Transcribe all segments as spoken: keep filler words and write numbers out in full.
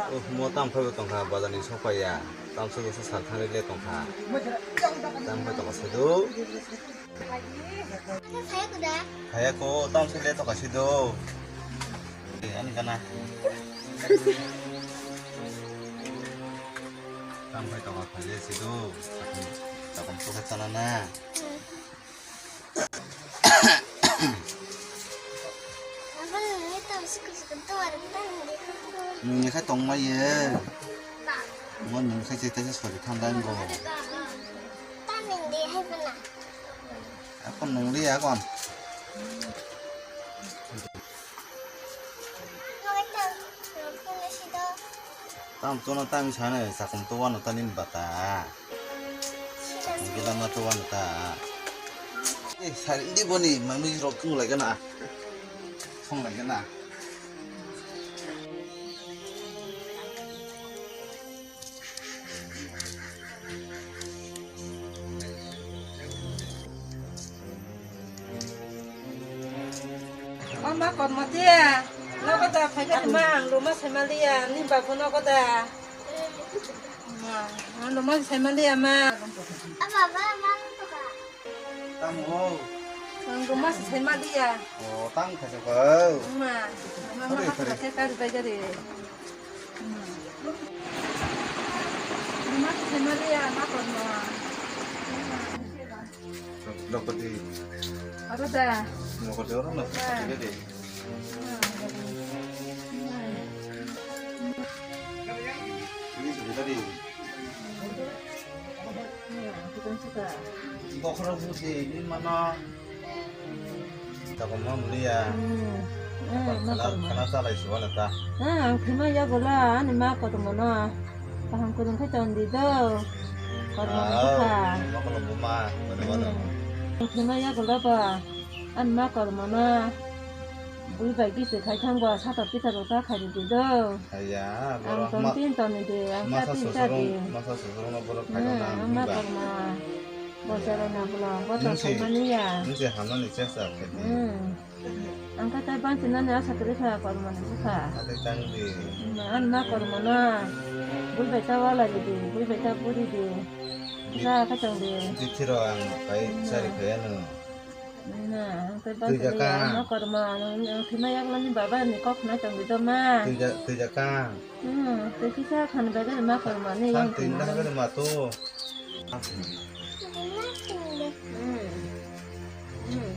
Oh, mo tam phaibo tongkha, bazar ni sokpaiya. Tam se kisa sal thang le tongkha. Tam phai tongkha sedo. Khaya ko, tam se le tongkha sedo. Eh, ani kana. Tam phai tongkha khaya sedo. Takam, takam sokha chana na. Nwng ni khe tongmai ye. Mo nwng khe se teisa sori thang dai bo. Ako nwng li agon. Tam tono tam sana sakum to wano ta nin bata. Gila ma to wano ta. Eh, sari di boni manui rok kung lai gana. Song lai gana. O ma kormo tiya, nogo da phai khe ma ang ruma sai ma liya, ni babu nogo da. Ma, ang ruma sai ma liya ma. Tamo. Ang ruma sai ma liya. O, tang kha se ko. Ma, ma ma kha se kari bai gari. Nokoti. Apa dah? Nokoti orang nak. Apa dah? Ini sudah tadi. Bokhorok budi, ini mana? Takoma mulia. Hmm. Eh, ma kormo. Khana chalai suwa na ta. Ah, ang thima yagola, ani ma kormo no. Kaham kurung khe ton di do. Kormo no kha. Ma kormo ma, mana mana. Hmm. Ang thima yagola ba, ani ma kormo no. Bui bai kisi khai thang ba, sata pita ro ta khai di do. Aya, ang ton tin ton di, ang ta tin ta di. Masa sosorong, masa sosorong no borok khai na. Hmm, ang ma kormo. Bosaro na bolo, boto saimani ya. Nung se hamnani chesta khe di. Hmm. Ang khe tai banchi nani asa kwrwi kha, kormo ni bwkha. Ate tang di. Hmm, an ma kormo na. Bui bai ta wala di, bui bai ta puri di. Ja kha tong di. Di thiro ang pai sari khe ano. Na, ang khe banchi ya, ma kormo, ang thima yak lani baba ni kok na tong di do ma. Tui ja, tui ja ka. Hmm, tei kisa khan bagari ma kormani yang tini dagari ma to. Hmm. Hmm.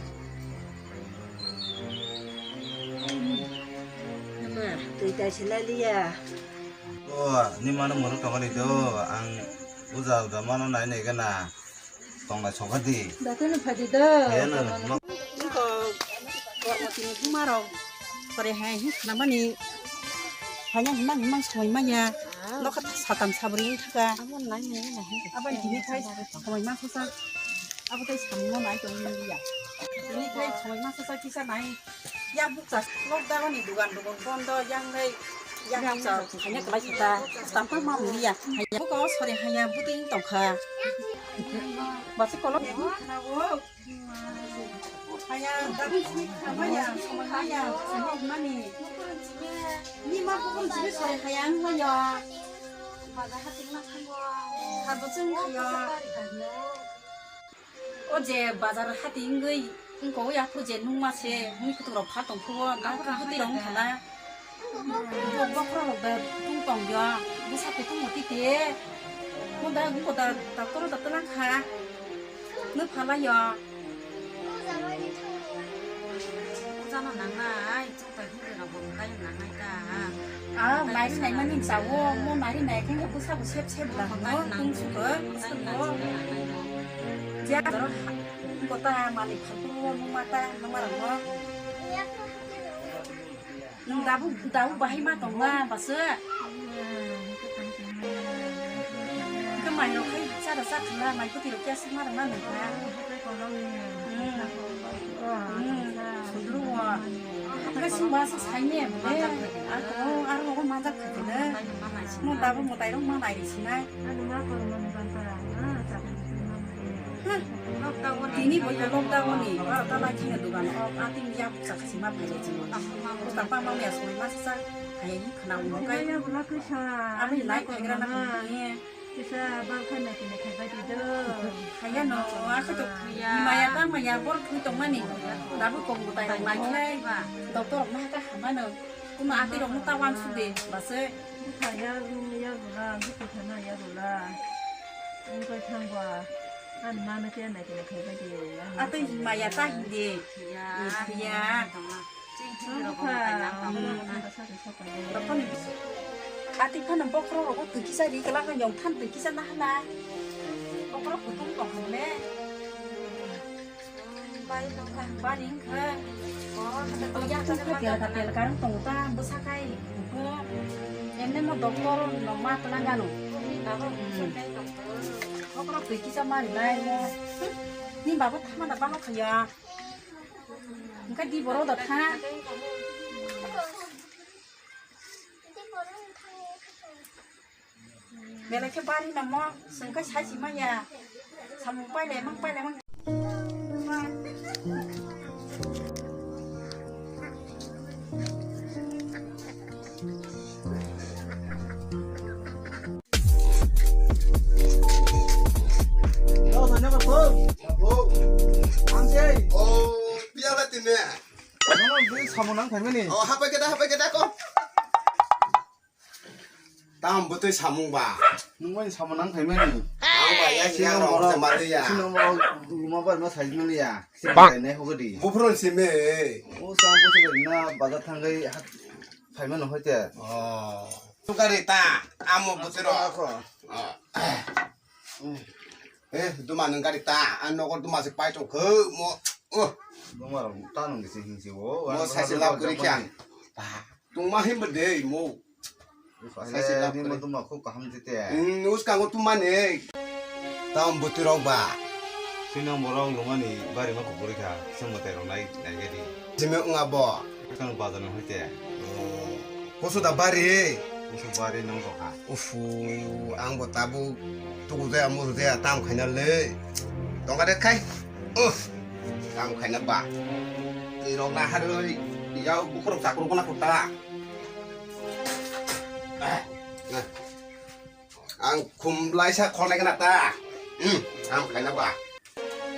Ama, tui tai sila liya. O, ni mano moro tongani do, ang uja uja mano nai nai gana. Tonglai sokha di. Datino phadi do. Hayano, ma- Niko, kormo tini buma rok. Sore hai hi khnamani. Hanya himang himang somoi manya. Nokha satam sabri wngthaka. Abo nai nai nai. Abo tini khai somoi ma khosa. Abo tai samung ma nai tong liya. Tini khai somoi ma khosa kisa nai. Yang bukcha lockdown ni dugan dugan bondo yang nai yang bukcha hanya kelai kita tampa ma mulia hanya buka sore hanya buting tongkha. Basi kolok hanya dabu sini hanya hanya mani ni ma bukan sini sore hanya hanya. Harbujung hanya. O je bazar hati wngwi wngkok ya, phuru je nungma se mui kutung rok pha tong phuru, na bwtwi rok wngkha na. Bo bokhorok rok da tung tong yo, bwsa kutung moti te. Mo da wngkok da, doctor o da twlang kha. Nw phalai yo. Jana nang nai. Ah, nari nai mani jawo, mo nari nai khe bwsa bo sep sep da no, tung suko, suko. Ja, kota mani phalpro, mo mata, mo marang no. Nung dabu, dabu bahai ma tong ma, basa. Khe mai rok khai cha da cha thang la, mai kuti rok kya sima rang ma nung kha. Hmm. Hmm. Sudru wa. Khe sung ba sa sai ne, eh, ako, aro ko manjak kha kene. Mo dabu mo tai rok ma nai ri sinai. Hah. Tini bo ya lockdown ni, ba ta lai khina dugan o, a tin ya bu chak sima phai le chimo. Ko ta pa ma ya soi ma sa, hai ni khna u kai. Ani lai khai gra na ko ni. Kisa bal khai na kine khai bai di do. Khaya no, a kha to. Maya ta maya bor thui tong mani. Dabu kong bu tai rok lai khai. Doctor rok ma ta hama no. Kuma ati rok no ta wan su de. Ba se. Bwkha ya, ya rula, bwkha khana ya rula. Wngkha thangba. Ani mano khe nai khe nai khe bai di. Atwi maya ta hindi. Ya. Iya. Bwkha. Ati phano bokhorok rogo twi kisa ri kala kha yong than twi kisa na hala. Bokhorok kutung tong hale. Bari wngkha. Bari wngkha. Oh, ya wngkha, tel ka, tel karang tongo ta, bwsa kai wngkha. Emne mo doctor no ma twnang gano. Bokhorok twi kisa mari bai mo. Ni baba thama da baha khaya. Wngkha di borok da tha. Belai khe bari namo, chwng khe sai si manya. Samung pailai mang, pailai mang. Oh, piya ba tine. Nono bui samung nang phaimani. Oh, hapai keda, hapai keda ko. Tam bwtwi samung ba. Nwng bai samung nang phaimani. Ang ba ya Sino siya rong borok, se maliya. Sino borok luma bai ma sai maliya. Sino bai nai hogodi. Buphuru simi. O sam busi bai na bazar thangai hat phaimani hoite. Oh. Tu gari ta, amo butiro. Ako. Oh. Eh, duma nwng gari ta, ang nogo duma se pai tong kho mo. Oh. Duma rok ta nwng se hing se o. Mo sai se lab kuri kya. Tungma himba de mo. Sai se lab kuri. Duma khub kaham jete. Hmm, us kango tuma ne. Tam butwi rok ba. Sino borok lumani bari ma kuburi kha. Simo tai rok nai nai gadi. Jime unga bo. Kano bazar no hoite. Kusu da bari. Kusu bari nang tokha. Ufu, ang bo tabuk tuku jaya muru jaya tam khaina le. Tongka de khai. Uf, tam khaina ba. Twi rok na haroi. Yau bukhurok chakurok na kota. Ah, nah. Ang khum laisa khonai kana ta. Hmm, tam khaina ba.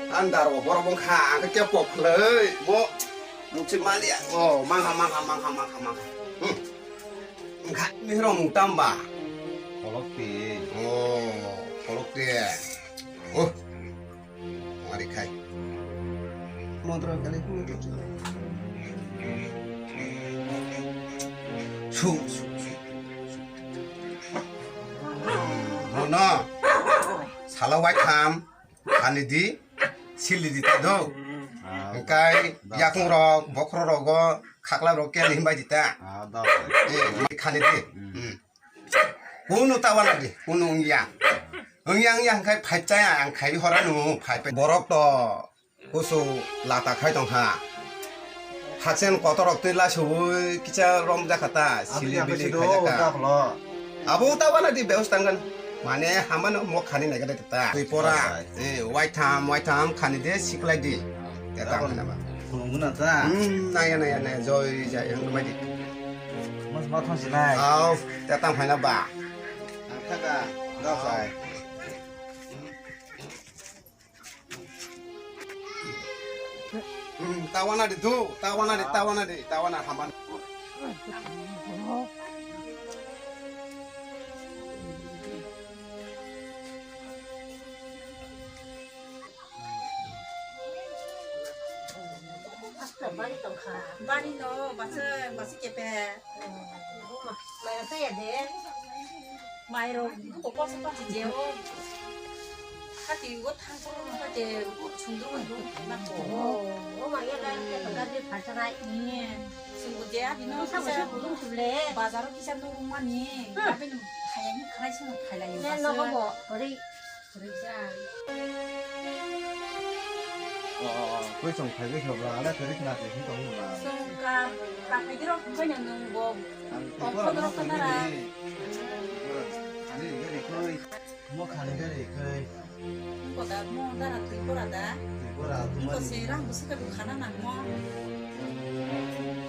Andar o borok wngkha, ang khe kepok khlai, bo nukchi maliya. Oh, mangha, mangha, mangha, mangha, mangha. Hmm. Wngkha, nihiro mung tamba. Kolok ti. Oh, kolok ti. Oh. Ari khai. Modro kali. Su, su, su. Mono. Salo wai kham. Khani di, sili di ta do. Ah, hingkai da yakung rok, bokhro rogo, khakla rok khe himbai di ta. Ah, da. Eh, khani di. Hmm. Hmm. Kunu ta wana di, kunu wngya. Wngya, wngya, hingkai phai chaya, ang khai hora nu, phai, phai. Borok to, kusu lata khai tong kha. Haksen kotor rok twi la suwi kisa rom jakha ta, sili bili khai jakha. Abo ta wana di beos tangan. Mane hamano mo khani nai gade ta. Twi pora. Eh, waitham, waitham khani de siklai di. Te ta mana ba. Khulungna ta. Hmm, naya, naya, naya, joy, jai, ang mai di. Mas ma thang sinai. Au, te ta phaina ba. Ang kha ga. Ga sai. Hmm, tawana di tu, tawana di, tawana di, tawana haman. Bari tongkha. Bari no, basi, basi kepe. Maya saya de. Mairok buko koso kosi je o. Khati o thang phuru no je sundru sundru na ko. O, o maya lai ke to gadi phasarai. Ni sundru je abi no sa sa kisa bulu sule. Bazar o kisa no rung mani. Abi no khaya ni kharai sung khailai. Ne no bo ori. Rijak. O, o, o, koi chong phai bai kha bla, ala khe rikna khe hin tong bla. Chwng ka, ka phai dirok phai no nung bo. Ang kok kok khoro khoro khoro khoro khoro. Ani, ani, ani. Oi, mo khani gari kai. Ko da mo dara twi pora da. Twi pora tu mo. Ko se rang busu ka khana nang mo.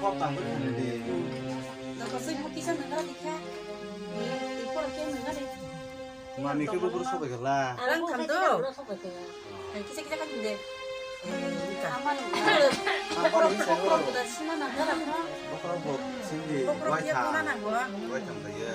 Ko tang ko khani de. Da ko se mo kisa nang gari kha. Twi pora ke nang gari. Mami ke bubur sobai khala. Rang tham do. Kisa kisa kan de. Amar. Amar ni sa. Ko da sina nang gari kha. Bokro bo sindi. Bokro wai kia tham. Kona nang bo. Wai tham da ye.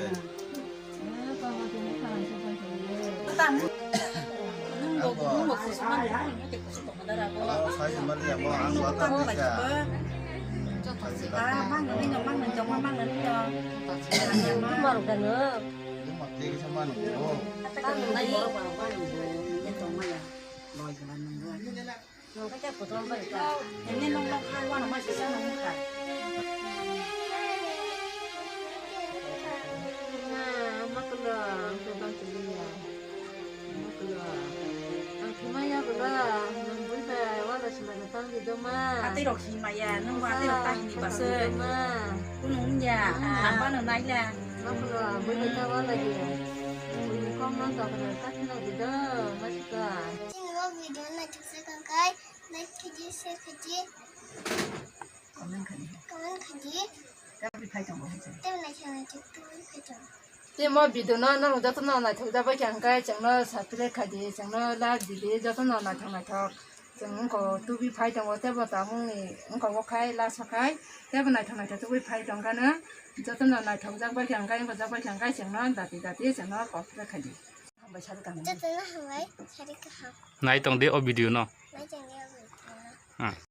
Nang khe khe kotol bai kha. Nini nong nong kha wano ma sisa nong kha. Ma, ma kala, ang to bang tuli ya. Ma kala. Ang thima ya bala, nang bui bai wala sila na tang di do ma. Atei rok hima ya, nang ba atei rok tang di basa. Ma. Kunung ya, ang ba no nai la. Ma kala, bui bai ta wala di. Bui kom nang ta kala ta khina di do, ma sika. Chini o video na chukse kang kai. Like khaidi, share khaidi, comment khaidi. Comment khaidi. Tei naithok naithok tubui phaitongo. Tei mo video no norok jotono naithok jak bai kha hwnkhe chwngno subscribe khaidi, chwngno like didi, jotono naithok naithok chwng wngkha tubui phaitongo, tei bo tabukni wngkha o khai last o khai tei bo naithok naithok tubui phaitongkhano jotono naithok jak bai kha hwnkhe, wngkha jak bai kha hwnkhe chwngno dati dati chwngno subscribe khaidi. Jotono hambai, sari kaham. Nai tong di o video no. Nai tong di o video no. Ah.